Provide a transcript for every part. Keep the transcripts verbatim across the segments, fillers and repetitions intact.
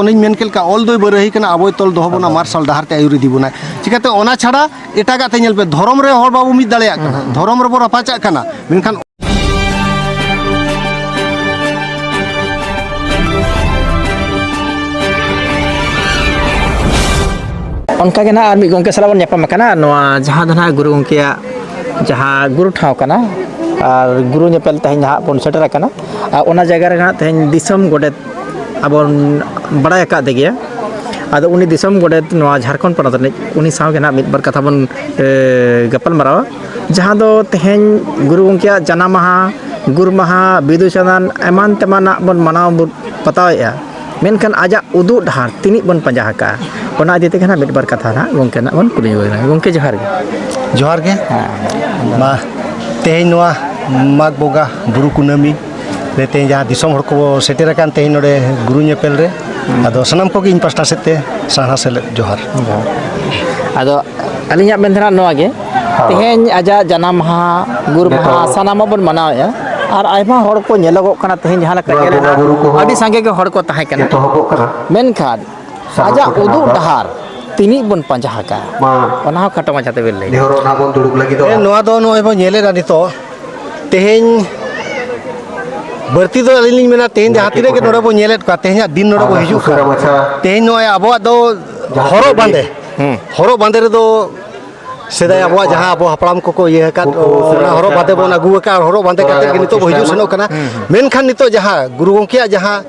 ᱚᱱᱮᱧ ᱢᱮᱱ ᱠᱮᱫ ᱞᱮᱠᱟ, ᱚᱞ ᱫᱚᱭ ᱵᱟᱹᱨᱟᱹᱦᱤ ᱠᱟᱱᱟ, ᱟᱵᱚᱭ ᱛᱚᱞ ᱫᱚᱦᱚ ᱵᱚᱱᱟ, ᱢᱟᱨᱥᱟᱞ ᱰᱟᱦᱟᱨ ᱛᱮ ᱟᱹᱭᱩᱨ ᱤᱫᱤ ᱵᱚᱱᱟᱭ᱾ ᱪᱤᱠᱟᱹᱛᱮ? ᱚᱱᱟ ᱪᱷᱟᱲᱟ ᱮᱴᱟᱜᱟᱜ ᱛᱮ, ᱧᱮᱞ ᱯᱮ, ᱫᱷᱚᱨᱚᱢ ᱨᱮ ᱦᱚᱲ ᱵᱟᱵᱚ ᱢᱤᱫ ᱫᱟᱲᱮᱭᱟᱜ ᱠᱟᱱᱟ, ᱫᱷᱚᱨᱚᱢ ᱨᱮᱵᱚ ᱨᱟᱯᱟᱪᱟᱜ ᱠᱟᱱᱟ, ᱢᱮᱱᱠᱷᱟᱱ ᱚᱱᱠᱟ ᱜᱮ ᱱᱟᱦᱟᱜ ᱟᱨ ᱢᱤᱫ ᱜᱚᱢᱠᱮ ᱥᱟᱞᱟᱜ ᱵᱚᱱ ᱧᱟᱯᱟᱢ ᱟᱠᱟᱱᱟ, ᱱᱚᱣᱟ ᱡᱟᱦᱟᱸ ᱫᱚ ᱱᱟᱦᱟᱜ ᱜᱩᱨᱩ ᱜᱚᱢᱠᱮᱭᱟᱜ ᱡᱟᱦᱟᱸ ᱜᱩᱨᱩ ᱴᱷᱟᱶ ᱠᱟᱱᱟ, ᱟᱨ ᱜᱩᱨᱩ ᱧᱮᱯᱮᱞ ᱛᱮᱦᱮᱧ ᱱᱟᱦᱟᱜ ᱵᱚᱱ ᱥᱮᱴᱮᱨ ᱟᱠᱟᱱᱟ᱾ ᱟᱨ ᱚᱱᱟ ᱡᱟᱭᱜᱟ ᱨᱮ ᱱᱟᱦᱟᱜ ᱛᱮᱦᱮᱧ ᱫᱤᱥᱚᱢ ᱜᱚᱰᱮᱛ ᱟᱵᱚᱱ ᱵᱟᱲᱟᱭ ᱟᱠᱟᱫ ᱜᱮᱭᱟ᱾ ᱟᱫᱚ ᱩᱱᱤ ᱫᱤᱥᱚᱢ ᱜᱚᱰᱮᱛ ᱱᱚᱣᱟ ᱡᱷᱟᱲᱠᱷᱚᱸᱰ ᱯᱚᱱᱚᱛ ᱨᱤᱱᱤᱡ, ᱩᱱᱤ ᱥᱟᱶ ᱜᱮ ᱱᱟᱦᱟᱜ ᱢᱤᱫ ᱵᱟᱨ ᱠᱟᱛᱷᱟ ᱵᱚᱱ, ᱮ, ᱜᱟᱯᱟᱞ ᱢᱟᱨᱟᱣᱟ, ᱡᱟᱦᱟᱸ ᱫᱚ ᱛᱮᱦᱮᱧ ᱜᱩᱨᱩ ᱜᱚᱢᱠᱮᱭᱟᱜ ᱡᱟᱱᱟᱢ ᱢᱟᱦᱟ, ᱜᱩᱨ ᱢᱟᱦᱟ, ᱵᱤᱫᱩ ᱪᱟᱸᱫᱟᱱ, ᱮᱢᱟᱱ ᱛᱮᱢᱟᱱᱟᱜ ᱵᱚᱱ ᱢᱟᱱᱟᱣ ᱵᱟᱛᱟᱣᱮᱫᱼᱟ, ᱢᱮᱱᱠᱷᱟᱱ ᱟᱡᱟᱜ ᱩᱫᱩᱜ ᱰᱟᱦᱟᱨ ᱛᱤᱱᱤᱡ ᱵᱚᱱ ᱯᱟᱸᱡᱟ ᱟᱠᱟᱫᱼᱟ? ᱚᱱᱟ ᱤᱫᱤ ᱛᱮᱜᱮ ᱱᱟᱦᱟᱜ ᱢᱤᱫ ᱵᱟᱨ ᱠᱟᱛᱷᱟ ᱱᱟᱦᱟᱜ ᱜᱚᱢᱠᱮ ᱱᱟᱦᱟᱜ ᱵᱚᱱ ᱠᱩᱞᱤ ᱧᱚᱜ ᱮᱱᱟ᱾ ᱜᱚᱢᱠᱮ, ᱡᱚᱦᱟᱨ ᱜᱮ᱾ ᱡᱚᱦᱟᱨ ᱜᱮ᱾ ᱦᱮᱸ᱾ ᱢᱟ, ᱛᱮᱦᱮᱧ ᱱᱚᱣᱟ ᱢᱟᱜᱽ ᱵᱚᱸᱜᱟ ᱵᱩᱨᱩ ᱠᱩᱱᱟᱹᱢᱤ ᱨᱮ ᱛᱮᱦᱮᱧ ᱡᱟᱦᱟᱸ ᱫᱤᱥᱚᱢ ᱦᱚᱲ ᱠᱚ ᱥᱮᱴᱮᱨ ᱟᱠᱟᱱ ᱛᱮᱦᱮᱧ ᱱᱚᱰᱮ ᱜᱩᱨᱩ ᱧᱮᱯᱮᱞ ᱨᱮ, ᱦᱩᱸ᱾ ᱟᱫᱚ ᱥᱟᱱᱟᱢ ᱠᱚᱜᱮ ᱤᱧ ᱯᱟᱥᱴᱟ ᱥᱮᱫ ᱛᱮ ᱥᱟᱨᱦᱟᱣ ᱥᱮᱞᱮᱫ ᱡᱚᱦᱟᱨ᱾ ᱡᱚᱦᱟᱨ᱾ ᱟᱫᱚ ᱟᱹᱞᱤᱧᱟᱜ ᱢᱮᱱ ᱛᱮᱱᱟᱜ ᱱᱚᱣᱟ ᱜᱮ, ᱦᱮᱸ᱾ ᱛᱮᱦᱮᱧ ᱟᱡᱟᱜ ᱡᱟᱱᱟᱢ ᱢᱟᱦᱟ, ᱜᱩᱨ ᱢᱟᱦᱟ, ᱡᱚᱛᱚ ᱥᱟᱱᱟᱢᱟᱜ ᱵᱚᱱ ᱢᱟᱱᱟᱣᱮᱫᱼᱟ, ᱟᱨ ᱟᱭᱢᱟ ᱦᱚᱲ ᱠᱚ ᱧᱮᱞᱚᱜᱚᱜ ᱠᱟᱱᱟ ᱛᱮᱦᱮᱧ ᱡᱟᱦᱟᱸ ᱞᱮᱠᱟ ᱱᱚᱣᱟ ᱧᱮᱞ ᱮᱱᱟ, ᱵᱚᱸᱜᱟ ᱵᱩᱨᱩ ᱠᱚᱦᱚᱸ ᱟᱹᱰᱤ ᱥᱟᱸᱜᱮ ᱜᱮ ᱦᱚᱲ ᱠᱚ ᱛᱟᱦᱮᱸ ᱠᱟᱱᱟ᱾ ᱮᱛᱚᱦᱚᱵᱚᱜ ᱠᱟᱱᱟ᱾ ᱢᱮᱱᱠᱷᱟᱱ ᱥᱟᱱᱟᱢ ᱟᱡᱟᱜ ᱠᱚᱴᱷᱮᱱ ᱩᱫᱩᱜ ᱟᱨᱫᱟᱥ᱾ ᱰᱟᱦᱟᱨ ᱛᱤᱱᱤᱡ ᱵᱚᱱ ᱯᱟᱸᱡᱟ ᱟᱠᱟᱫᱼᱟ? ᱢᱟ᱾ ᱚᱱᱟ ᱦᱚᱸ ᱠᱷᱟᱴᱚ ᱢᱟᱪᱷᱟ ᱛᱮᱵᱮᱱ ᱞᱟᱹᱭ᱾ ᱱᱮᱦᱚᱨᱚᱜ ᱱᱟᱦᱟᱜ ᱵᱚᱱ ᱫᱩᱲᱩᱵ ᱞᱟᱹᱜᱤᱫᱚᱜᱼᱟ᱾ ᱦᱮᱸ, ᱱᱚᱣᱟ ᱫᱚ ᱱᱚᱜᱼᱚᱭ ᱵᱚᱱ ᱧᱮᱞᱮᱫᱼᱟ ᱱᱤᱛᱚᱜ, ᱛᱮᱦᱮᱧ ᱵᱟᱹᱲᱛᱤ ᱫᱚ ᱟᱹᱞᱤᱧ ᱞᱤᱧ ᱢᱮᱱᱟ, ᱛᱮᱦᱮᱧ ᱡᱟᱦᱟᱸ ᱱᱟᱭᱠᱮ ᱛᱤᱱᱟᱹᱜ ᱜᱮ ᱠᱚᱴᱷᱮᱱ ᱱᱚᱰᱮ ᱵᱚᱱ ᱧᱮᱞᱮᱫ ᱠᱚᱣᱟ, ᱛᱮᱦᱮᱧᱟᱜ ᱫᱤᱱ ᱱᱚᱰᱮ ᱵᱚᱱ ᱟᱨ ᱦᱤᱡᱩᱜ ᱩᱥᱟᱹᱨᱟ ᱠᱟᱱᱟ᱾ ᱢᱟᱪᱷᱟ ᱛᱮᱦᱮᱧ ᱱᱚᱜᱼᱚᱭ ᱟᱵᱚᱣᱟᱜ ᱫᱚ ᱡᱟᱦᱟᱸ ᱦᱚᱨᱚᱜ ᱛᱤᱱᱟᱹᱜ ᱵᱟᱸᱫᱮ, ᱦᱩᱸ᱾ ᱦᱚᱨᱚᱜ ᱵᱟᱸᱫᱮ ᱨᱮᱫᱚ ᱥᱮᱫᱟᱭ ᱟᱵᱚᱣᱟᱜ ᱡᱟᱦᱟᱸ ᱟᱵᱚ ᱦᱟᱯᱲᱟᱢ ᱠᱚᱠᱚ ᱤᱭᱟᱹ ᱟᱠᱟᱫ, ᱩᱱᱠᱩ ᱩᱥᱟᱹᱨᱟ ᱚᱱᱟ ᱦᱚᱨᱚᱜ ᱩᱥᱟᱹᱨᱟ ᱵᱟᱸᱫᱮ ᱵᱚᱱ ᱢᱟ ᱟᱹᱜᱩ ᱟᱠᱟᱫ, ᱟᱨ ᱦᱚᱨᱚᱜ ᱵᱟᱸᱫᱮ ᱠᱟᱛᱮ ᱜᱮ ᱱᱤᱛᱚᱜ ᱵᱚ ᱦᱤᱡᱩᱜ ᱥᱮᱱᱚᱜ ᱠᱟᱱᱟ᱾ ᱦᱩᱸ, ᱦᱩᱸ᱾ ᱢᱮᱱᱠᱷᱟᱱ ᱱᱤᱛᱚᱜ ᱡᱟᱦᱟᱸ ᱜᱩᱨᱩ ᱜᱚᱢᱠᱮᱭᱟᱜ ᱡᱟᱦᱟᱸ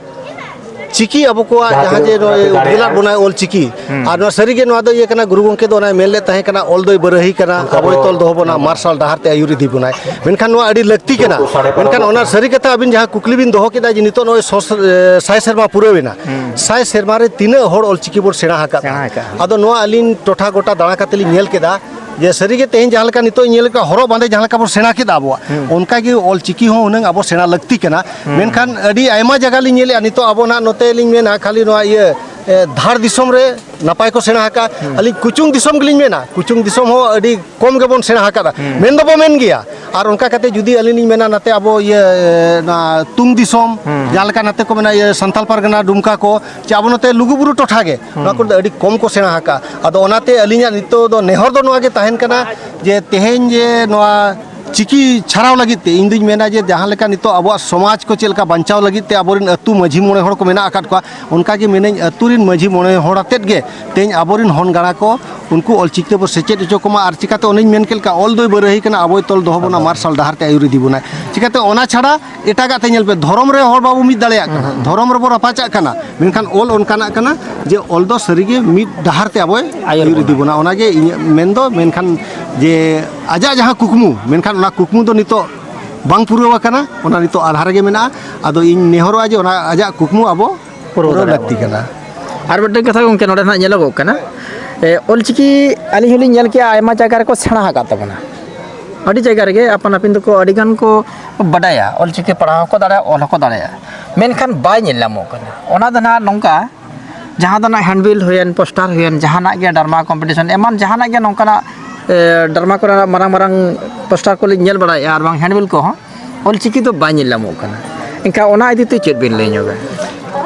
ᱪᱤᱠᱤ ᱟᱵᱚ ᱠᱚᱣᱟᱜ ᱡᱟᱦᱟᱸ ᱡᱟᱦᱟᱸ ᱡᱮ ᱛᱤᱱᱟᱹᱜ ᱱᱚᱜᱼᱚᱭ ᱫᱟᱲᱮᱭᱟᱜᱼᱟ᱾ ᱩᱫᱽᱜᱮᱞᱟᱜ ᱵᱚᱱᱟᱭ ᱚᱞ ᱪᱤᱠᱤ, ᱦᱩᱸ᱾ ᱟᱨ ᱱᱚᱣᱟ ᱥᱟᱹᱨᱤᱜᱮ ᱱᱚᱣᱟ ᱫᱚ ᱤᱭᱟᱹ ᱠᱟᱱᱟ, ᱜᱩᱨᱩ ᱜᱚᱢᱠᱮ ᱫᱚ ᱚᱱᱟᱭ ᱢᱮᱱ ᱞᱮᱫ ᱛᱟᱦᱮᱸ ᱠᱟᱱᱟ, ᱚᱞ ᱫᱚᱭ ᱵᱟᱹᱨᱟᱹᱦᱤ ᱠᱟᱱᱟ, ᱚᱱᱠᱟ ᱟᱵᱚᱭ ᱫᱚ ᱛᱚᱞ ᱫᱚᱦᱚ ᱵᱚᱱᱟ, ᱦᱩᱸ᱾ ᱢᱟᱨᱥᱟᱞ ᱰᱟᱦᱟᱨ ᱛᱮ ᱟᱹᱭᱩᱨ ᱤᱫᱤ ᱵᱚᱱᱟᱭ᱾ ᱢᱮᱱᱠᱷᱟᱱ ᱱᱚᱣᱟ ᱟᱹᱰᱤ ᱞᱟᱹᱠᱛᱤ ᱠᱟᱱᱟ᱾ ᱫᱩᱠ ᱠᱚ ᱥᱟᱰᱮ ᱢᱮᱱᱠᱷᱟᱱ ᱯᱟᱨᱚᱢᱚᱜ ᱚᱱᱟ ᱠᱟᱱᱟ᱾ ᱥᱟᱹᱨᱤ ᱠᱟᱛᱷᱟ ᱟᱹᱵᱤᱱ ᱡᱟᱦᱟᱸ ᱠᱩᱠᱞᱤ ᱵᱤᱱ ᱫᱚᱦᱚ ᱠᱮᱫᱟ ᱡᱮ ᱱᱤᱛᱚᱜ ᱱᱚᱜᱼᱚᱭ ᱥᱚᱥ-, ᱮ, ᱥᱟᱭ ᱥᱮᱨᱢᱟ ᱯᱩᱨᱟᱹᱣ ᱮᱱᱟ, ᱦᱩᱸ᱾ ᱥᱟᱭ ᱥᱮᱨᱢᱟ ᱨᱮ ᱛᱤᱱᱟᱹᱜ ᱦᱚᱲ ᱚᱞ ᱪᱤᱠᱤ ᱵᱚᱱ ᱥᱮᱬᱟ ᱟᱠᱟᱫ? ᱥᱮᱬᱟ ᱟᱠᱟᱫᱼᱟ᱾ ᱟᱫᱚ ᱱᱚᱣᱟ ᱟᱹᱞᱤᱧ ᱴᱚᱴᱷᱟ ᱜᱚᱴᱟ ᱫᱟᱬᱟ ᱠᱟᱛᱮ ᱞᱤᱧ ᱧᱮᱞ ᱠᱮᱫᱟ ᱡᱮ ᱥᱟᱹᱨᱤᱜᱮ ᱛᱮᱦᱮᱧ ᱡᱟᱦᱟᱸ ᱞᱮᱠᱟ ᱱᱤᱛᱚᱜ ᱧᱮᱞ ᱠᱮᱫᱟ, ᱦᱚᱨᱚᱜ ᱵᱟᱸᱫᱮ ᱡᱟᱦᱟᱸ ᱞᱮᱠᱟ ᱵᱚᱱ ᱥᱮᱬᱟ ᱠᱮᱫᱟ ᱟᱵᱚᱣᱟᱜ, ᱦᱩᱸ᱾ ᱚᱱᱠᱟᱜᱮ ᱚᱞ ᱪᱤᱠᱤ ᱦᱚᱸ ᱦᱩᱱᱟᱹᱝ ᱟᱵᱚ ᱥᱮᱬᱟ ᱞᱟᱹᱠᱛᱤ ᱠᱟᱱᱟ᱾ ᱦᱩᱸ᱾ ᱢᱮᱱᱠᱷᱟᱱ ᱟᱹᱰᱤ ᱟᱭᱢᱟ ᱡᱟᱭᱜᱟ ᱞᱤᱧ ᱧᱮᱞᱮᱫᱼᱟ ᱱᱤᱛᱚᱜ ᱟᱵᱚ ᱱᱟᱦᱟᱜ ᱱᱚᱛᱮ ᱞᱤᱧ ᱢᱮᱱᱟ ᱠᱷᱟᱹᱞᱤ ᱱᱚᱣᱟ ᱤᱭᱟᱹ, ᱮ, ᱫᱷᱟᱲ ᱫᱤᱥᱚᱢ ᱨᱮ ᱱᱟᱯᱟᱭ ᱠᱚ ᱥᱮᱬᱟ ᱟᱠᱟᱫᱼᱟ᱾ ᱟᱹᱞᱤᱧ ᱠᱩᱪᱩᱝ ᱫᱤᱥᱚᱢ ᱜᱮᱞᱤᱧ ᱢᱮᱱᱟ, ᱠᱩᱪᱩᱝ ᱫᱤᱥᱚᱢ ᱦᱚᱸ ᱟᱹᱰᱤ ᱠᱚᱢ ᱜᱮᱵᱚᱱ ᱥᱮᱬᱟ ᱟᱠᱟᱫᱼᱟ᱾ ᱢᱮᱱ ᱫᱚᱵᱚ ᱢᱮᱱ ᱜᱮᱭᱟ᱾ ᱟᱨ ᱚᱱᱠᱟ ᱠᱟᱛᱮ ᱡᱩᱫᱤ ᱟᱹᱞᱤᱧ ᱞᱤᱧ ᱢᱮᱱᱟ, ᱱᱟᱛᱮ ᱟᱵᱚ ᱤᱭᱟᱹ, ᱱᱚᱣᱟ ᱛᱩᱝ ᱫᱤᱥᱚᱢ, ᱡᱟᱦᱟᱸ ᱞᱮᱠᱟ ᱱᱟᱛᱮ ᱠᱚ ᱢᱮᱱᱟ ᱤᱭᱟᱹ ᱥᱟᱱᱛᱟᱞ ᱯᱟᱨᱜᱟᱱᱟ ᱰᱩᱢᱠᱟ ᱠᱚ, ᱪᱮ ᱟᱵᱚ ᱱᱚᱛᱮ ᱞᱩᱜᱩᱵᱩᱨᱩ ᱴᱚᱴᱷᱟ ᱜᱮ, ᱱᱚᱣᱟ ᱠᱚᱨᱮ ᱫᱚ ᱟᱹᱰᱤ ᱠᱚᱢ ᱠᱚ ᱥᱮᱬᱟ ᱟᱠᱟᱫᱼᱟ᱾ ᱟᱫᱚ ᱚᱱᱟᱛᱮ ᱟᱹᱞᱤᱧᱟᱜ ᱱᱤᱛᱚᱜ ᱫᱚ ᱱᱮᱦᱚᱨ ᱫᱚ ᱱᱚᱣᱟ ᱜᱮ ᱛᱟᱦᱮᱱ ᱠᱟᱱᱟ ᱡᱮ ᱛᱮᱦᱮᱧ ᱡᱮ ᱱᱚᱣᱟ ᱪᱤᱠᱤ ᱪᱷᱟᱨᱟᱣ ᱞᱟᱹᱜᱤᱫ ᱛᱮ ᱤᱧ ᱫᱩᱧ ᱢᱮᱱᱟ ᱡᱮ ᱡᱟᱦᱟᱸ ᱞᱮᱠᱟ ᱱᱤᱛᱚᱜ ᱟᱵᱚᱣᱟᱜ ᱥᱚᱢᱟᱡᱽ ᱠᱚ ᱪᱮᱫ ᱞᱮᱠᱟ ᱵᱟᱧᱪᱟᱣ ᱞᱟᱹᱜᱤᱫ ᱛᱮ ᱟᱵᱚᱨᱮᱱ ᱟᱹᱛᱩ ᱢᱟᱹᱡᱷᱤ ᱢᱚᱬᱮ ᱦᱚᱲ ᱠᱚ ᱢᱮᱱᱟᱜ ᱟᱠᱟᱫ ᱠᱚᱣᱟ, ᱚᱱᱠᱟ ᱜᱮ ᱢᱮᱱᱟᱹᱧ ᱟᱹᱛᱩ ᱨᱮᱱ ᱢᱟᱹᱡᱷᱤ ᱢᱚᱬᱮ ᱦᱚᱲ ᱟᱛᱮᱫ ᱜᱮ ᱛᱮᱦᱮᱧ ᱟᱵᱚᱨᱮᱱ ᱦᱚᱱ ᱜᱟᱬᱟ ᱠᱚ ᱩᱱᱠᱩ ᱚᱞᱪᱤᱠᱤ ᱛᱮᱵᱚ ᱥᱮᱪᱮᱫ ᱦᱚᱪᱚ ᱠᱚᱢᱟ᱾ ᱟᱨ ᱪᱤᱠᱟᱹᱛᱮ ᱚᱱᱮᱧ ᱢᱮᱱ ᱠᱮᱫ ᱞᱮᱠᱟ, ᱚᱞ ᱫᱚᱭ ᱵᱟᱹᱨᱟᱹᱦᱤ ᱠᱟᱱᱟ, ᱟᱵᱚᱭ ᱛᱚᱞ ᱫᱚᱦᱚ ᱵᱚᱱᱟ, ᱢᱟᱨᱥᱟᱞ ᱰᱟᱦᱟᱨ ᱛᱮ ᱟᱹᱭᱩᱨ ᱤᱫᱤ ᱵᱚᱱᱟᱭ᱾ ᱪᱤᱠᱟᱹᱛᱮ ᱚᱱᱟ ᱪᱷᱟᱲᱟ ᱮᱴᱟᱜᱟᱜ ᱛᱮ ᱧᱮᱞ ᱯᱮ, ᱫᱷᱚᱨᱚᱢ ᱨᱮ ᱦᱚᱲ ᱵᱟᱵᱚ ᱢᱤᱫ ᱫᱟᱲᱮᱭᱟᱜ ᱠᱟᱱᱟ, ᱫᱷᱚᱨᱚᱢ ᱨᱮᱵᱚ ᱨᱟᱯᱟᱪᱟᱜ ᱠᱟᱱᱟ, ᱢᱮᱱᱠᱷᱟᱱ ᱚᱞ ᱚᱱᱠᱟᱱᱟᱜ ᱠᱟᱱᱟ ᱡᱮ ᱚᱞ ᱫᱚ ᱥᱟᱹᱨᱤᱜᱮ ᱢᱤᱫ ᱰᱟᱦᱟᱨ ᱛᱮ ᱟᱵᱚᱭ ᱟᱹᱭᱩᱨ ᱟᱹᱭᱩᱨ ᱤᱫᱤ ᱵᱚᱱᱟ᱾ ᱵᱚᱱᱟ᱾ ᱚᱱᱟᱜᱮ ᱤᱧᱟᱹᱜ ᱢᱮᱱ ᱫᱚ᱾ ᱢᱮᱱᱠᱷᱟᱱ ᱡᱮ ᱟᱡᱟᱜ ᱡᱟᱦᱟᱸ ᱠᱩᱠᱢᱩ, ᱢᱮᱱᱠᱷᱟᱱ ᱚᱱᱟ ᱠᱩᱠᱢᱩ ᱫᱚ ᱱᱤᱛᱚᱜ ᱵᱟᱝ ᱯᱩᱨᱟᱹᱣ ᱟᱠᱟᱱᱟ, ᱚᱱᱟ ᱱᱤᱛᱚᱜ ᱟᱫᱷᱟ ᱨᱮᱜᱮ ᱢᱮᱱᱟᱜᱼᱟ᱾ ᱟᱫᱚ ᱤᱧ ᱱᱮᱦᱚᱨᱚᱜᱼᱟ ᱡᱮ ᱚᱱᱟ ᱟᱡᱟᱜ ᱠᱩᱠᱢᱩ ᱟᱵᱚ ᱯᱩᱨᱟᱹᱣ ᱯᱩᱨᱟᱹᱣ ᱫᱟᱲᱮᱭᱟᱜ ᱞᱟᱹᱠᱛᱤ ᱢᱟ᱾ ᱠᱟᱱᱟ᱾ ᱟᱨ ᱢᱤᱫᱴᱮᱱ ᱠᱟᱛᱷᱟ ᱜᱚᱢᱠᱮ, ᱱᱚᱰᱮ ᱱᱟᱜ ᱧᱮᱞᱚᱜᱚᱜ ᱠᱟᱱᱟ, ᱮ, ᱚᱞᱪᱤᱠᱤ ᱟᱹᱞᱤᱧ ᱦᱚᱸᱞᱤᱧ ᱧᱮᱞ ᱠᱮᱜᱼᱟ, ᱟᱭᱢᱟ ᱡᱟᱭᱜᱟ ᱨᱮᱠᱚ ᱥᱮᱬᱟ ᱟᱠᱟᱫ ᱛᱟᱵᱚᱱᱟ᱾ ᱟᱹᱰᱤ ᱡᱟᱭᱜᱟ ᱨᱮᱜᱮ ᱟᱯᱟᱱ ᱟᱹᱯᱤᱱ ᱫᱚᱠᱚ ᱟᱹᱰᱤ ᱜᱟᱱ ᱠᱚ ᱵᱟᱰᱟᱭᱟ, ᱚᱞᱪᱤᱠᱤ ᱯᱟᱲᱦᱟᱣ ᱦᱚᱸᱠᱚ ᱫᱟᱲᱮᱭᱟᱜᱼᱟ, ᱚᱞ ᱦᱚᱸᱠᱚ ᱫᱟᱲᱮᱭᱟᱜᱼᱟ, ᱢᱮᱱᱠᱷᱟᱱ ᱵᱟᱭ ᱧᱮᱞ ᱧᱟᱢᱚᱜ ᱠᱟᱱᱟ᱾ ᱚᱱᱟ ᱫᱚ ᱱᱟᱜ ᱱᱚᱝᱠᱟ, ᱡᱟᱦᱟᱸ ᱫᱚ ᱱᱟᱜ ᱦᱮᱱᱰᱵᱤᱞ ᱦᱩᱭᱮᱱ, ᱯᱳᱥᱴᱟᱨ ᱦᱩᱭᱮᱱ, ᱡᱟᱦᱟᱱᱟᱜ ᱜᱮ ᱰᱨᱟᱢᱟ ᱠᱚᱢᱯᱤᱴᱤᱥᱚᱱ ᱮᱢᱟᱱ ᱡᱟᱦᱟᱱᱟᱜ ᱜᱮ ᱱᱚᱝᱠᱟᱱᱟᱜ, ᱮ, ᱰᱨᱟᱢᱟ ᱠᱚᱨᱮᱱᱟᱜ ᱢᱟᱨᱟᱝ ᱢᱟᱨᱟᱝ ᱯᱳᱥᱴᱟᱨ ᱠᱚᱞᱤᱧ ᱧᱮᱞ ᱵᱟᱲᱟᱭᱮᱫᱼᱟ, ᱟᱨ ᱵᱟᱝ ᱦᱮᱱᱰᱵᱤᱞ ᱠᱚᱦᱚᱸ ᱚᱞᱪᱤᱠᱤ ᱫᱚ ᱵᱟᱭ ᱧᱮᱞ ᱧᱟᱢᱚᱜ ᱠᱟᱱᱟ᱾ ᱮᱱᱠᱷᱟᱱ ᱚᱱᱟ ᱤᱫᱤ ᱛᱮ ᱪᱮᱫ ᱵᱤᱱ ᱞᱟᱹᱭ ᱧᱚᱜᱟ?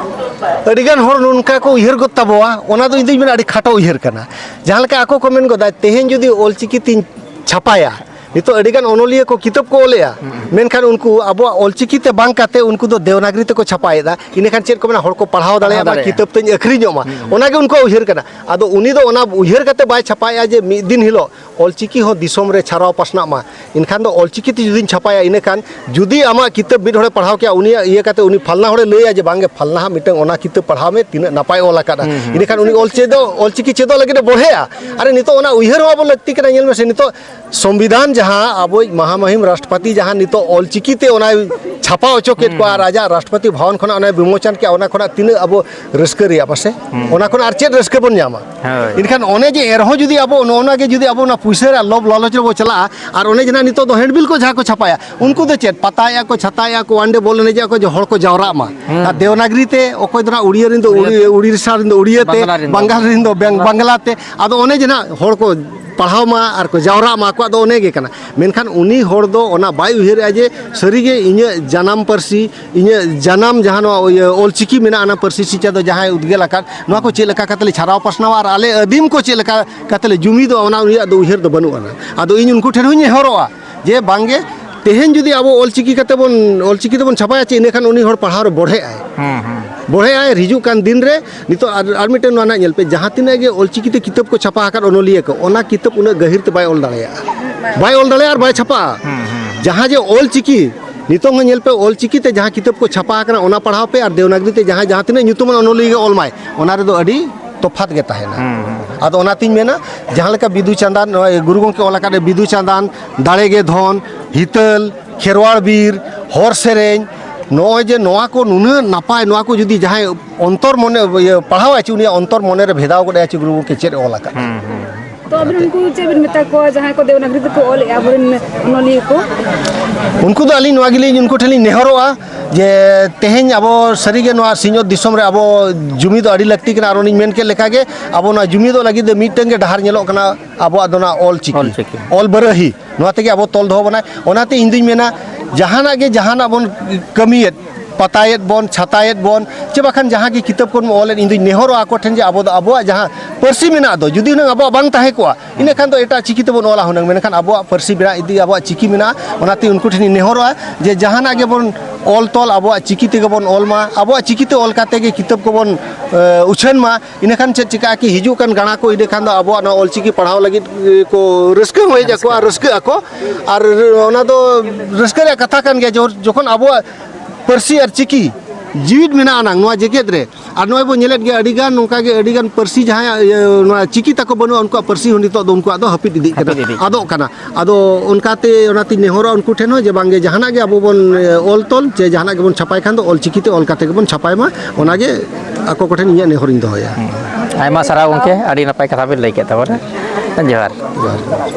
ᱟᱹᱰᱤᱜᱟᱱ ᱦᱚᱲ ᱱᱚᱝᱠᱟ ᱠᱚ ᱩᱭᱦᱟᱹᱨ ᱜᱚᱫ ᱛᱟᱵᱚᱣᱟ, ᱚᱱᱟ ᱫᱚ ᱤᱧ ᱫᱩᱧ ᱢᱮᱱᱟ ᱟᱹᱰᱤ ᱠᱷᱟᱴᱚ ᱩᱭᱦᱟᱹᱨ ᱠᱟᱱᱟ᱾ ᱡᱟᱦᱟᱸ ᱞᱮᱠᱟ ᱟᱠᱚ ᱠᱚ ᱢᱮᱱ ᱜᱚᱫᱟ, "ᱛᱮᱦᱮᱧ ᱡᱩᱫᱤ ᱚᱞᱪᱤᱠᱤ ᱛᱤᱧ ᱪᱷᱟᱯᱟᱭᱟ", ᱱᱤᱛᱚᱜ ᱟᱹᱰᱤᱜᱟᱱ ᱚᱱᱚᱞᱤᱭᱟᱹ ᱠᱚ ᱠᱤᱛᱟᱹᱵ ᱠᱚ ᱚᱞᱮᱜᱼᱟ, ᱢᱮᱱᱠᱷᱟᱱ ᱩᱱᱠᱩ ᱟᱵᱚᱣᱟᱜ ᱚᱞᱪᱤᱠᱤ ᱛᱮ ᱵᱟᱝ ᱠᱟᱛᱮ ᱩᱱᱠᱩ ᱫᱚ ᱫᱮᱣᱱᱟᱜᱽᱨᱤ ᱛᱮᱠᱚ ᱪᱷᱟᱯᱟᱭᱮᱫᱟ᱾ ᱤᱱᱟᱹᱠᱷᱟᱱ ᱪᱮᱫ ᱠᱚ ᱢᱮᱱᱟ, ᱦᱚᱲ ᱠᱚ ᱯᱟᱲᱦᱟᱣ ᱫᱟᱲᱮᱭᱟᱜᱼᱟ, ᱯᱟᱲᱦᱟᱣ ᱵᱟ ᱫᱟᱲᱮᱭᱟᱜᱼᱟ᱾ ᱠᱤᱛᱟᱹᱵ ᱛᱤᱧ ᱟᱹᱠᱷᱨᱤᱧᱚᱜ ᱢᱟ, ᱚᱱᱟᱜᱮ ᱩᱱᱠᱩᱣᱟᱜ ᱩᱭᱦᱟᱹᱨ ᱠᱟᱱᱟ᱾ ᱟᱫᱚ ᱩᱱᱤ ᱫᱚ ᱚᱱᱟ ᱩᱭᱦᱟᱹᱨ ᱠᱟᱛᱮ ᱵᱟᱭ ᱪᱷᱟᱯᱟᱭᱮᱫᱼᱟ ᱡᱮ ᱢᱤᱫ ᱫᱤᱱ ᱦᱤᱞᱳᱜ ᱚᱞᱪᱤᱠᱤ ᱦᱚᱸ ᱫᱤᱥᱚᱢ ᱨᱮ ᱪᱷᱟᱨᱟᱣ ᱯᱟᱥᱱᱟᱜ ᱢᱟ᱾ ᱮᱱᱠᱷᱟᱱ ᱫᱚ ᱚᱞᱪᱤᱠᱤ ᱛᱮ ᱡᱩᱫᱤᱧ ᱪᱷᱟᱯᱟᱭᱟ, ᱤᱱᱟᱹᱠᱷᱟᱱ ᱡᱩᱫᱤ ᱟᱢᱟᱜ ᱠᱤᱛᱟᱹᱵ ᱢᱤᱫ ᱦᱚᱲᱮ ᱯᱟᱲᱦᱟᱣ ᱠᱮᱜᱼᱟ, ᱩᱱᱤᱭᱟᱜ ᱤᱭᱟᱹ ᱠᱟᱛᱮ ᱩᱱᱤ ᱯᱷᱟᱞᱱᱟ ᱦᱚᱲᱮ ᱞᱟᱹᱭᱟ ᱡᱮ, "ᱵᱟᱝᱜᱮ, ᱯᱷᱟᱞᱱᱟ ᱦᱟᱜ ᱢᱤᱫᱴᱟᱝ ᱚᱱᱟ ᱠᱤᱛᱟᱹᱵ ᱯᱟᱲᱦᱟᱣ ᱢᱮ, ᱛᱤᱱᱟᱹᱜ ᱱᱟᱯᱟᱭ ᱚᱞ ᱟᱠᱟᱫᱼᱟ", ᱤᱱᱟᱹᱠᱷᱟᱱ ᱩᱱᱤ ᱚᱞ ᱪᱮᱫᱚᱜ, ᱚᱞᱪᱤᱠᱤ ᱪᱮᱫᱚᱜ ᱞᱟᱹᱜᱤᱫ ᱮ ᱵᱚᱲᱦᱮᱜᱼᱟ᱾ ᱟᱨ ᱱᱤᱛᱚᱜ ᱚᱱᱟ ᱩᱭᱦᱟᱹᱨ ᱦᱚᱸ ᱟᱵᱚ ᱞᱟᱹᱠᱛᱤ ᱠᱟᱱᱟ᱾ ᱧᱮᱞ ᱢᱮᱥᱮ, ᱱᱤᱛᱚᱜ ᱥᱚᱝᱵᱤᱫᱷᱟᱱ ᱡᱟᱦᱟᱸ ᱟᱵᱚᱭᱤᱡ ᱢᱟᱦᱟᱢᱟᱦᱤᱢ ᱨᱟᱥᱴᱨᱚᱯᱚᱛᱤ ᱡᱟᱦᱟᱸ ᱱᱤᱛᱚᱜ ᱚᱞᱪᱤᱠᱤ ᱛᱮ ᱚᱱᱟᱭ ᱪᱷᱟᱯᱟ ᱦᱚᱪᱚ ᱠᱮᱫ ᱠᱚᱣᱟ ᱟᱨ ᱟᱡᱟᱜ ᱨᱟᱥᱴᱨᱚᱯᱚᱛᱤ ᱵᱷᱚᱵᱚᱱ ᱠᱷᱚᱱᱟᱜ ᱚᱱᱟᱭ ᱵᱤᱢᱳᱪᱚᱱ ᱠᱮᱫᱼᱟ, ᱚᱱᱟ ᱠᱷᱚᱱᱟᱜ ᱛᱤᱱᱟᱹᱜ ᱟᱵᱚ ᱨᱟᱹᱥᱠᱟᱹ ᱨᱮᱭᱟᱜ ᱯᱟᱥᱮ? ᱚᱱᱟ ᱠᱷᱚᱱᱟᱜ ᱟᱨ ᱪᱮᱫ ᱨᱟᱹᱥᱠᱟᱹ ᱵᱚᱱ ᱧᱟᱢᱟ? ᱦᱳᱭ᱾ ᱮᱱᱠᱷᱟᱱ ᱚᱱᱮ ᱡᱮ ᱮᱱᱨᱮᱦᱚᱸ ᱡᱩᱫᱤ ᱟᱵᱚ ᱱᱚᱜᱼᱚ ᱱᱚᱣᱟ ᱜᱮ ᱡᱩᱫᱤ ᱟᱵᱚ ᱚᱱᱟ ᱯᱩᱭᱥᱟᱹ ᱨᱮᱭᱟᱜ ᱞᱚᱵᱽ ᱞᱟᱞᱚᱪ ᱨᱮᱵᱚ ᱪᱟᱞᱟᱜᱼᱟ, ᱟᱨ ᱚᱱᱮ ᱡᱮ ᱱᱟᱜ ᱱᱤᱛᱚᱜ ᱫᱚ ᱦᱮᱱᱰᱵᱤᱞ ᱠᱚ ᱡᱟᱦᱟᱸ ᱠᱚ ᱪᱷᱟᱯᱟᱭᱟ, ᱩᱱᱠᱩ ᱫᱚ ᱪᱮᱫ ᱯᱟᱛᱟᱭᱮᱫᱼᱟ ᱠᱚ, ᱪᱷᱟᱛᱟᱭᱮᱫᱼᱟ ᱠᱚ, ᱚᱸᱰᱮ ᱵᱚᱞ ᱮᱱᱮᱡᱮᱜᱼᱟ ᱠᱚ ᱡᱮ ᱦᱚᱲ ᱠᱚ ᱡᱟᱣᱨᱟᱜ ᱢᱟ᱾ ᱟᱨ ᱫᱮᱣᱱᱟᱜᱽᱨᱤ ᱛᱮ ᱚᱠᱚᱭ ᱫᱚ ᱱᱟᱜ ᱩᱲᱤᱭᱟ ᱨᱮᱱ ᱫᱚ ᱩᱲᱤ-, ᱩᱲᱤᱥᱥᱟ ᱨᱮᱱ ᱫᱚ ᱩᱲᱤᱭᱟ ᱛᱮ, ᱵᱟᱝᱞᱟ ᱨᱮᱱ ᱫᱚ ᱵᱟᱝᱜᱟᱞ ᱨᱮᱱ ᱫᱚ ᱵᱮᱝ-, ᱵᱟᱝᱞᱟ ᱛᱮ, ᱟᱫᱚ ᱚᱱᱮ ᱡᱮ ᱱᱟᱜ ᱦᱚᱲ ᱠᱚ ᱯᱟᱲᱦᱟᱣ ᱢᱟ ᱟᱨ ᱠᱚ ᱡᱟᱣᱨᱟᱜ ᱢᱟ, ᱟᱠᱚᱣᱟᱜ ᱫᱚ ᱚᱱᱮ ᱜᱮ ᱠᱟᱱᱟ᱾ ᱢᱮᱱᱠᱷᱟᱱ ᱩᱱᱤ ᱦᱚᱲ ᱫᱚ ᱚᱱᱟ ᱵᱟᱭ ᱩᱭᱦᱟᱹᱨᱮᱜᱼᱟ ᱡᱮ ᱥᱟᱹᱨᱤᱜᱮ ᱤᱧᱟᱹᱜ ᱡᱟᱱᱟᱢ ᱯᱟᱹᱨᱥᱤ, ᱤᱧᱟᱹᱜ ᱡᱟᱱᱟᱢ ᱡᱟᱦᱟᱸ ᱱᱚᱣᱟ ᱤᱭᱟᱹ ᱚᱞᱪᱤᱠᱤ ᱢᱮᱱᱟᱜᱼᱟ, ᱚᱱᱟ ᱯᱟᱹᱨᱥᱤ ᱥᱤᱪᱪᱷᱟ ᱫᱚ ᱡᱟᱦᱟᱸᱭ ᱩᱫᱽᱜᱮᱞ ᱟᱠᱟᱫ, ᱱᱚᱣᱟ ᱠᱚ ᱪᱮᱫ ᱞᱮᱠᱟ ᱠᱟᱛᱮ ᱞᱮ ᱪᱷᱟᱨᱟᱣ ᱯᱟᱥᱱᱟᱣᱟ ᱟᱨ ᱟᱞᱮ ᱟᱹᱫᱤᱢ ᱠᱚ ᱪᱮᱫ ᱞᱮᱠᱟ ᱠᱟᱛᱮ ᱞᱮ ᱡᱩᱢᱤᱫᱚᱜᱼᱟ, ᱚᱱᱟ ᱩᱱᱤᱭᱟᱜ ᱫᱚ ᱩᱭᱦᱟᱹᱨ ᱫᱚ ᱵᱟᱹᱱᱩᱜ ᱟᱱᱟ᱾ ᱟᱫᱚ ᱤᱧ ᱩᱱᱠᱩ ᱴᱷᱮᱱ ᱦᱚᱸᱧ ᱱᱮᱦᱚᱨᱚᱜᱼᱟ ᱡᱮ ᱵᱟᱝᱜᱮ, ᱛᱮᱦᱮᱧ ᱡᱩᱫᱤ ᱟᱵᱚ ᱚᱞᱪᱤᱠᱤ ᱠᱟᱛᱮ ᱵᱚᱱ, ᱚᱞᱪᱤᱠᱤ ᱛᱮᱵᱚᱱ ᱪᱷᱟᱯᱟᱭᱟ ᱪᱮ, ᱤᱱᱟᱹᱠᱷᱟᱱ ᱩᱱᱤ ᱦᱚᱲ ᱯᱟᱲᱦᱟᱣ ᱨᱮ ᱵᱚᱲᱦᱮᱜᱼᱟᱭ᱾ ᱦᱩᱸ, ᱦᱩᱸ᱾ ᱵᱚᱲᱦᱮᱜᱼᱟᱭ, ᱦᱤᱡᱩᱜ ᱠᱟᱱ ᱫᱤᱱ ᱨᱮ ᱱᱤᱛᱚᱜ ᱟᱨ, ᱟᱨ ᱢᱤᱫᱴᱮᱱ ᱱᱚᱣᱟ ᱨᱮᱱᱟᱜ ᱧᱮᱞ ᱯᱮ, ᱡᱟᱦᱟᱸ ᱛᱤᱱᱟᱹᱜ ᱜᱮ ᱚᱞᱪᱤᱠᱤ ᱛᱮ ᱠᱤᱛᱟᱹᱵ ᱠᱚ ᱪᱷᱟᱯᱟ ᱟᱠᱟᱫ ᱚᱱᱚᱞᱤᱭᱟᱹ ᱠᱚ, ᱚᱱᱟ ᱠᱤᱛᱟᱹᱵ ᱩᱱᱟᱹᱜ ᱜᱟᱹᱦᱤᱨ ᱛᱮ ᱵᱟᱭ ᱚᱞ ᱫᱟᱲᱮᱭᱟᱜᱼᱟ᱾ ᱵᱟᱭ ᱚᱞ ᱫᱟᱲᱮᱭᱟᱜᱼᱟ ᱟᱨ ᱵᱟᱭ ᱪᱷᱟᱯᱟᱜᱼᱟ᱾ ᱦᱩᱸ, ᱦᱩᱸ᱾ ᱡᱟᱦᱟᱸ ᱡᱮ ᱚᱞᱪᱤᱠᱤ, ᱱᱤᱛᱚᱝ ᱦᱚᱸ ᱧᱮᱞ ᱯᱮ, ᱚᱞᱪᱤᱠᱤ ᱛᱮ ᱡᱟᱦᱟᱸ ᱠᱤᱛᱟᱹᱵ ᱠᱚ ᱪᱷᱟᱯᱟ ᱟᱠᱟᱱᱟ, ᱚᱱᱟ ᱯᱟᱲᱦᱟᱣ ᱯᱮ, ᱟᱨ ᱫᱮᱣᱱᱟᱜᱽᱨᱤ ᱛᱮ ᱡᱟᱦᱟᱸᱭ ᱡᱟᱦᱟᱸ ᱛᱤᱱᱟᱹᱜ ᱧᱩᱛᱩᱢᱟᱱ ᱚᱱᱚᱞᱤᱭᱟᱹ ᱜᱮ ᱚᱞ ᱢᱟᱭ, ᱚᱱᱟ ᱨᱮᱫᱚ ᱟᱹᱰᱤ ᱛᱚᱯᱷᱟᱛ ᱜᱮ ᱛᱟᱦᱮᱱᱟ᱾ ᱦᱩᱸ, ᱦᱩᱸ᱾ ᱟᱫᱚ ᱚᱱᱟᱛᱤᱧ ᱢᱮᱱᱟ, ᱡᱟᱦᱟᱸ ᱞᱮᱠᱟ ᱵᱤᱫᱩ ᱪᱟᱸᱫᱟᱱ, ᱱᱚᱜᱼᱚᱭ ᱜᱩᱨᱩ ᱜᱚᱢᱠᱮ ᱚᱞ ᱟᱠᱟᱫ ᱵᱤᱫᱩ ᱪᱟᱸᱫᱟᱱ, ᱫᱟᱲᱮ ᱜᱮ ᱫᱷᱚᱱ, ᱦᱤᱛᱟᱹᱞ, ᱠᱷᱮᱨᱣᱟᱲ ᱵᱤᱨ, ᱦᱚᱨ ᱥᱮᱨᱮᱧ, ᱱᱚᱜᱼᱚᱭ ᱡᱮ ᱱᱚᱣᱟ ᱠᱚ ᱱᱩᱱᱟᱹᱜ ᱱᱟᱯᱟᱭ, ᱱᱚᱣᱟ ᱠᱚ ᱡᱩᱫᱤ ᱡᱟᱦᱟᱸᱭ ᱚᱱᱛᱚᱨ ᱢᱚᱱᱮ, ᱤᱭᱟᱹ, ᱯᱟᱲᱦᱟᱣᱟᱭ ᱪᱮ, ᱩᱱᱤᱭᱟᱜ ᱚᱱᱛᱚᱨ ᱢᱚᱱᱮ ᱨᱮ ᱵᱷᱮᱫᱟᱣ ᱜᱚᱫ ᱟᱭᱟ ᱪᱮ ᱜᱩᱨᱩ ᱜᱚᱢᱠᱮ ᱪᱮᱫ ᱮ ᱚᱞ ᱟᱠᱟᱫ᱾ ᱦᱩᱸ, ᱦᱩᱸ᱾ ᱛᱚ ᱟᱵᱤᱱ ᱩᱱᱠᱩ ᱪᱮᱫ ᱵᱤᱱ ᱢᱮᱛᱟ ᱠᱚᱣᱟ, ᱡᱟᱦᱟᱸᱭ ᱠᱚ ᱫᱮᱣᱱᱟᱜᱽᱨᱤ ᱛᱮᱠᱚ ᱚᱞᱮᱜᱼᱟ, ᱟᱵᱚᱨᱮᱱ ᱚᱱᱚᱞᱤᱭᱟᱹ ᱠᱚ? ᱩᱱᱠᱩ ᱫᱚ ᱟᱹᱞᱤᱧ ᱱᱚᱣᱟ ᱜᱮᱞᱤᱧ ᱩᱱᱠᱩ ᱴᱷᱮᱱ ᱞᱤᱧ ᱱᱮᱦᱚᱨᱚᱜᱼᱟ ᱡᱮ ᱛᱮᱦᱮᱧ ᱟᱵᱚ ᱥᱟᱹᱨᱤᱜᱮ ᱱᱚᱣᱟ ᱥᱤᱧᱚᱛ ᱫᱤᱥᱚᱢ ᱨᱮ ᱟᱵᱚ ᱡᱩᱢᱤᱫ ᱫᱚ ᱟᱹᱰᱤ ᱞᱟᱹᱠᱛᱤ ᱠᱟᱱᱟ᱾ ᱟᱨ ᱚᱱᱮᱧ ᱢᱮᱱ ᱠᱮᱫ ᱞᱮᱠᱟᱜᱮ, ᱟᱵᱚ ᱱᱚᱣᱟ ᱡᱩᱢᱤᱫᱚᱜ ᱞᱟᱹᱜᱤᱫ ᱫᱚ ᱢᱤᱫᱴᱟᱝ ᱜᱮ ᱰᱟᱦᱟᱨ ᱧᱮᱞᱚᱜ ᱠᱟᱱᱟ, ᱟᱵᱚᱣᱟᱜ ᱫᱚ ᱱᱚᱣᱟ ᱚᱞ ᱪᱤᱠᱤ, ᱚᱞ ᱪᱤᱠᱤ᱾ ᱚᱞ ᱵᱟᱨᱟᱦᱤ, ᱱᱚᱣᱟ ᱛᱮᱜᱮ ᱟᱵᱚ ᱛᱚᱞ ᱫᱚᱦᱚ ᱵᱚᱱᱟᱭ᱾ ᱚᱱᱟᱛᱮ ᱤᱧ ᱫᱩᱧ ᱢᱮᱱᱟ, ᱡᱟᱦᱟᱱᱟᱜ ᱜᱮ ᱡᱟᱦᱟᱱᱟᱜ ᱵᱚᱱ ᱠᱟᱹᱢᱤᱭᱮᱫ, ᱯᱟᱛᱟᱭᱮᱫ ᱵᱚᱱ, ᱪᱷᱟᱛᱟᱭᱮᱫ ᱵᱚᱱ, ᱪᱮ ᱵᱟᱠᱷᱟᱱ ᱡᱟᱦᱟᱸ ᱜᱮ ᱠᱤᱛᱟᱹᱵ ᱠᱚᱵᱚᱱ ᱚᱞᱮᱫ, ᱤᱧ ᱫᱩᱧ ᱱᱮᱦᱚᱨᱚᱜᱼᱟ ᱟᱠᱚ ᱴᱷᱮᱱ ᱡᱮ ᱟᱵᱚ ᱫᱚ ᱟᱵᱚᱣᱟᱜ ᱡᱟᱦᱟᱸ ᱯᱟᱹᱨᱥᱤ ᱢᱮᱱᱟᱜ ᱫᱚ, ᱡᱩᱫᱤ ᱦᱩᱱᱟᱹᱝ ᱟᱵᱚᱣᱟᱜ ᱵᱟᱝ ᱛᱟᱦᱮᱸ ᱠᱚᱜᱼᱟ, ᱤᱱᱟᱹ ᱠᱷᱟᱱ ᱫᱚ ᱮᱴᱟᱜ ᱪᱤᱠᱤ ᱛᱮᱵᱚᱱ ᱚᱞᱟ ᱦᱩᱱᱟᱹᱝ, ᱢᱮᱱᱠᱷᱟᱱ ᱟᱵᱚᱣᱟᱜ ᱯᱟᱹᱨᱥᱤ ᱢᱮᱱᱟᱜ ᱤᱫᱤ, ᱟᱵᱚᱣᱟᱜ ᱪᱤᱠᱤ ᱢᱮᱱᱟᱜᱼᱟ᱾ ᱚᱱᱟᱛᱮ ᱩᱱᱠᱩ ᱴᱷᱮᱱᱤᱧ ᱱᱮᱦᱚᱨᱚᱜᱼᱟ ᱡᱮ ᱡᱟᱦᱟᱱᱟᱜ ᱜᱮᱵᱚᱱ ᱚᱞ ᱛᱚᱞ ᱟᱵᱚᱣᱟᱜ ᱪᱤᱠᱤ ᱛᱮᱜᱮ ᱵᱚᱱ ᱚᱞ ᱢᱟ, ᱟᱵᱚᱣᱟᱜ ᱪᱤᱠᱤ ᱛᱮ ᱚᱞ ᱠᱟᱛᱮ ᱜᱮ ᱠᱤᱛᱟᱹᱵ ᱠᱚᱵᱚᱱ, ᱮ, ᱩᱪᱷᱟᱹᱱ ᱢᱟ᱾ ᱤᱱᱟᱹᱠᱷᱟᱱ ᱪᱮᱫ ᱪᱤᱠᱟᱹᱜᱼᱟ ᱠᱤ, ᱦᱤᱡᱩᱜ ᱠᱟᱱ ᱜᱟᱬᱟ ᱠᱚ ᱤᱱᱟᱹ ᱠᱷᱟᱱ ᱫᱚ ᱟᱵᱚᱣᱟᱜ ᱱᱚᱣᱟ ᱚᱞᱪᱤᱠᱤ ᱯᱟᱲᱦᱟᱣ ᱞᱟᱹᱜᱤᱫ, ᱮ, ᱠᱚ ᱨᱟᱹᱥᱠᱟᱹ ᱦᱚᱸ ᱦᱮᱡ ᱟᱠᱚᱣᱟ, ᱨᱟᱹᱥᱠᱟᱹᱜ ᱟᱠᱚ᱾ ᱟᱨ ᱚᱱᱟ ᱫᱚ ᱨᱟᱹᱥᱠᱟᱹ ᱨᱮᱭᱟᱜ ᱠᱟᱛᱷᱟ ᱠᱟᱱ ᱜᱮᱭᱟ, ᱡᱚ-, ᱡᱚᱠᱷᱚᱱ ᱟᱵᱚᱣᱟᱜ ᱯᱟᱹᱨᱥᱤ ᱟᱨ ᱪᱤᱠᱤ ᱡᱤᱣᱤᱫ ᱢᱮᱱᱟᱜ ᱟᱱᱟᱝ ᱱᱚᱣᱟ ᱡᱮᱜᱮᱛ ᱨᱮ᱾ ᱟᱨ ᱱᱚᱜᱼᱚᱭ ᱵᱚᱱ ᱧᱮᱞᱮᱫ ᱜᱮᱭᱟ, ᱟᱹᱰᱤᱜᱟᱱ ᱱᱚᱝᱠᱟ ᱜᱮ ᱟᱹᱰᱤᱜᱟᱱ ᱯᱟᱹᱨᱥᱤ ᱡᱟᱦᱟᱸᱭᱟᱜ ᱤᱭᱟᱹ, ᱱᱚᱣᱟ ᱪᱤᱠᱤ ᱛᱟᱠᱚ ᱵᱟᱹᱱᱩᱜᱼᱟ, ᱩᱱᱠᱩᱣᱟᱜ ᱯᱟᱹᱨᱥᱤ ᱦᱚᱸ ᱱᱤᱛᱚᱜ ᱫᱚ ᱩᱱᱠᱩᱣᱟᱜ ᱫᱚ ᱦᱟᱹᱯᱤᱫ ᱤᱫᱤᱜ ᱠᱟᱱᱟ, ᱦᱟᱹᱯᱤᱫ ᱤᱫᱤᱜ ᱠᱟᱱᱟ᱾ ᱟᱫᱚᱜ ᱠᱟᱱᱟ᱾ ᱟᱫᱚ ᱚᱱᱠᱟᱛᱮ ᱚᱱᱟᱛᱤᱧ ᱱᱮᱦᱚᱨᱚᱜᱼᱟ ᱩᱱᱠᱩ ᱴᱷᱮᱱ ᱦᱚᱸ ᱡᱮ ᱵᱟᱝᱜᱮ ᱡᱟᱦᱟᱱᱟᱜ ᱜᱮ ᱟᱵᱚ ᱵᱚᱱ, ᱮ, ᱚᱞ ᱛᱚᱞ ᱪᱮ ᱡᱟᱦᱟᱱᱟᱜ ᱜᱮᱵᱚᱱ ᱪᱷᱟᱯᱟᱭ ᱠᱷᱟᱱ ᱫᱚ ᱚᱞ ᱪᱤᱠᱤ ᱛᱮ ᱚᱞ ᱠᱟᱛᱮ ᱜᱮᱵᱚᱱ ᱪᱷᱟᱯᱟᱭ ᱢᱟ, ᱚᱱᱟᱜᱮ ᱟᱠᱚ ᱠᱚᱴᱷᱮᱱ ᱤᱧᱟᱹᱜ ᱱᱮᱦᱚᱨᱤᱧ ᱫᱚᱦᱚᱭᱟ᱾ ᱟᱭᱢᱟ ᱥᱟᱨᱦᱟᱣ ᱜᱚᱢᱠᱮ, ᱟᱹᱰᱤ ᱱᱟᱯᱟᱭ ᱠᱟᱛᱷᱟ ᱵᱮᱱ ᱞᱟᱹᱭ ᱠᱮᱫ ᱛᱟᱵᱚᱱᱟ᱾ ᱡᱚᱦᱟᱨ᱾ ᱡᱚᱦᱟᱨ᱾